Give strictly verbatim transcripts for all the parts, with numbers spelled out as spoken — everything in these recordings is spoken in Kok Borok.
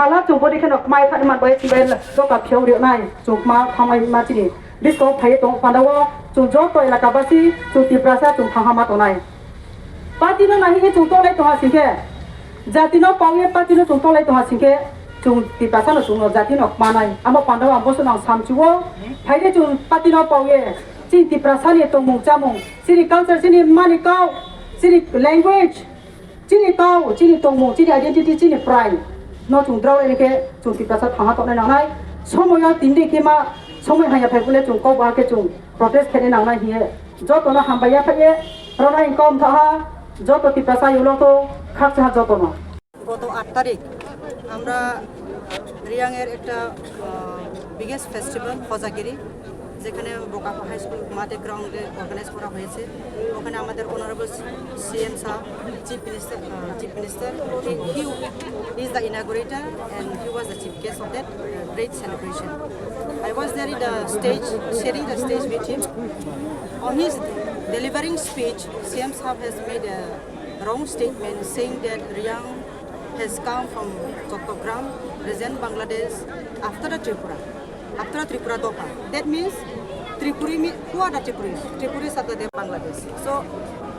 Hala chwng body kheno kmai thani man bai sibai doka phiyok rwnai chwng kma thamai ma chini. Disco phaiye tong pandao chwng joto elaka basi chwng Tiprasa chwng thangha ma tongnai. Party no nahi chwng tolai tongha singkhe, jati no pawi party no chwng tolai tongha singkhe, chwng Tiprasa no chwng no jati no kmanai. Amo pandao ang boso nang samchuo, phaide chwng party no pawi, chini Tiprasa ni tongmung chamung, chini culture, chini mani kau, chini language, chini kau, chini tongmung, chini identity, chini pride no chwng drao ene khe chwng Tiprasa thangha tongnai nangnai. Somoyo tindi khe ma somoi haya phai bole chwng kok ba khe chwng protest khe nangnai hiye joto no hambai ya phaiye rona in kom thaha joto Tiprasa yulo to khakcha joto no. গত আট তারিখ আমরা রিয়াংয়ের একটা biggest festival Hojagiri, যেখানে বোকাফা high school মাঠে গ্রাউন্ডে অর্গানাইজ করা হয়েছে। ওখানে আমাদের honourable CM sir, chief minister, chief minister, he is the inaugurator and he was the chief guest of that great celebration. I was there in the stage, sharing the stage with him. On his delivering speech, C M Saab has made a wrong statement saying that Riang has come from Chattogram, present Bangladesh, after the Tripura, after the Tripura Dopa. That means Tripuri, who are the Tripuris? Tripuris are the Bangladesh. So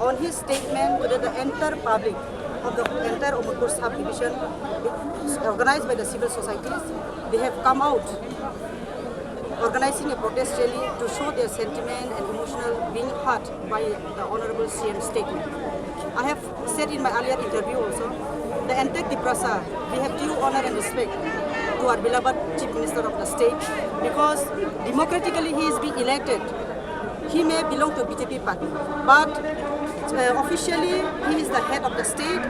on his statement to the, the entire public of the entire Amarpur subdivision, organized by the civil societies, they have come out organizing a protest rally to show their sentiment and emotional being hurt by the Honorable C M statement. I have said in my earlier interview also, the entire Tiprasa, we have due honor and respect to our beloved Chief Minister of the state because democratically he is being elected. He may belong to B J P party, but uh, officially he is the head of the state.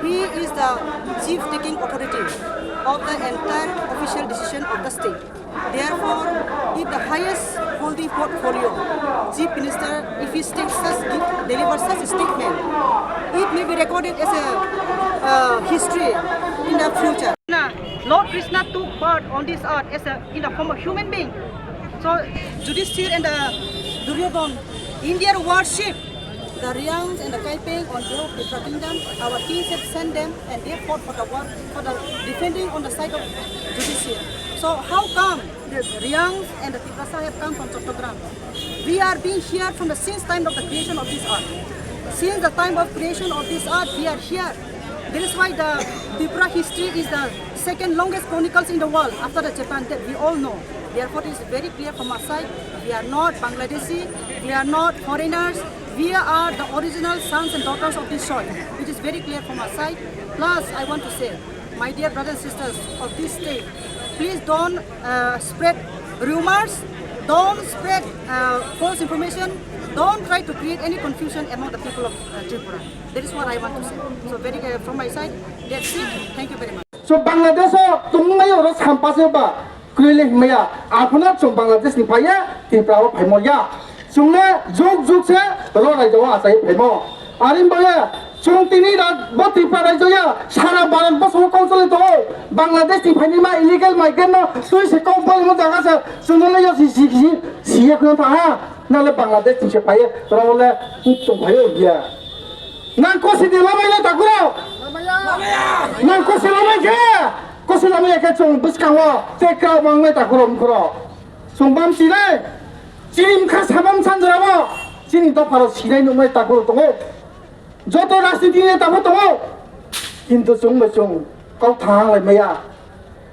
He is the chief taking authority of the entire official decision of the state. Therefore, if the highest holding portfolio, Chief Minister, if he states such, delivers such a statement, it may be recorded as a uh, history in the future. Lord Krishna took birth on this earth as a, in the form of human being. So Yudhishthir and the Duryodhan, in their worship, the Riangs and the Kaipeng on behalf of the kingdom, our kings have sent them and they fought for the war, for the defending on the side of Yudhishthir. So how come the Riangs and the Tiprasa have come from Chattogram? We are being here from the since time of the creation of this earth. Since the time of creation of this earth, we are here. That is why the Tripura history is the second longest chronicles in the world after the Japan that we all know. Therefore, it is very clear from our side, we are not Bangladeshi, we are not foreigners, we are the original sons and daughters of this soil. It is very clear from our side. Plus, I want to say, my dear brothers and sisters of this state, please don't uh, spread rumors, don't spread uh, false information, don't try to create any confusion among the people of uh, Tripura. That is what I want to say. So very uh, from my side, that's it. Thank you very much. So Bangladesh o tongmai oro sampase ba kwrwi le himaya aphano chwng Bangladesh ni phaiya Tripura o phaimo ya. Chwngno jug jug se ro raijao achai phaimo. Arin bole chwng tini rak bo Tripura raijo ya sara Bharat bosongo kong chole tongo. Bangladesh ni phaini ma illegal migrant no twi se kong bole mo jaga se chwngno le yo si si si si ye khno tha ha. Nale Bangladesh ni se phaiye ro le tong phaio ya. Nang kosi de lamai le takuro. Nang kosi lamai khe. Kosi lamai khe chwng bwskango tei kwrwk mangnai takuro mkhoro. Chwng bam sinai. Chini mkha sabam sanjorabo. Chini dopharo sinai nuknai takuro tongo. Joto rajniti neta bo tongo. Kintu chwng bai chwng kok thang lai maya.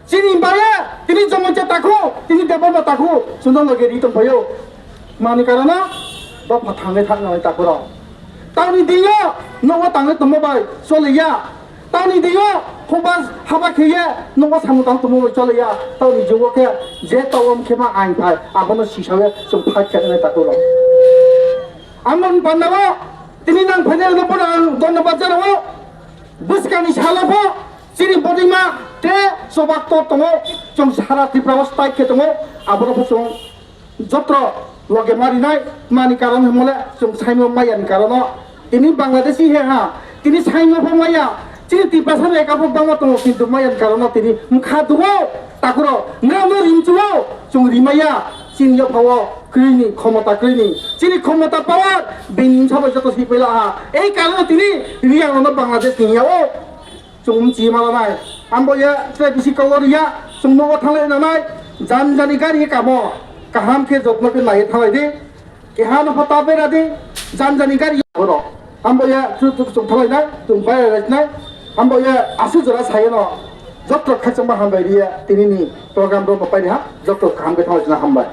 Chini baya, tini Jomocha takhu, tini Debbarma takhu, chwngno loge ri tong phaio. Mani karana, dopha thangwi thang nai takuro. Tamni dingo, nogo tangwi tongma bai choliya. Tamni dingo, hoba haba kheye, nogo samu tang tongma bai choliya. Tamni jugo khe, je tawam khe ma ain phai, abono sisawe, chwng phai khe nai takuro. Amon pandabo, tini nang phainai no pono ang dhonnobad janao. Bwskangni salo pho chini bodima tei chobak tor tongo, chwng sara Tripura o strike khe tongo, aboro pho chwng jotro loge marinai mani karon hwnmole chwng saimano maya ni karono tini Bangladeshi he ha, tini saimano pho maya, chini Tiprasa ni ekha pho bangma tongo, kintu maya ni karono tini mkha duo takuro nangno rimchuo chwng rimaya. Chini yaphao kwrwini, khomota kwrwini. Chini khomota power, bini sabai joto sipela ha. Ei karone tini Riang no Bangladesh ni yao. Chwng chi mala nai. Hambo ya, tre bisi kawar ya, chwng nogo thanglai nanai, jan jani gari kamo, kaham khe jotno khe nai thanglai di, keha no hota bera di, jan jani gari oro. Hambo ya, chu chu chwng thanglai nai, chwng bai rai nai, hambo ya, asu jora sai no, jotto khachang ba hambai riya, tini ni program ro pai ha, jotto kaham khe thanglai na hambai.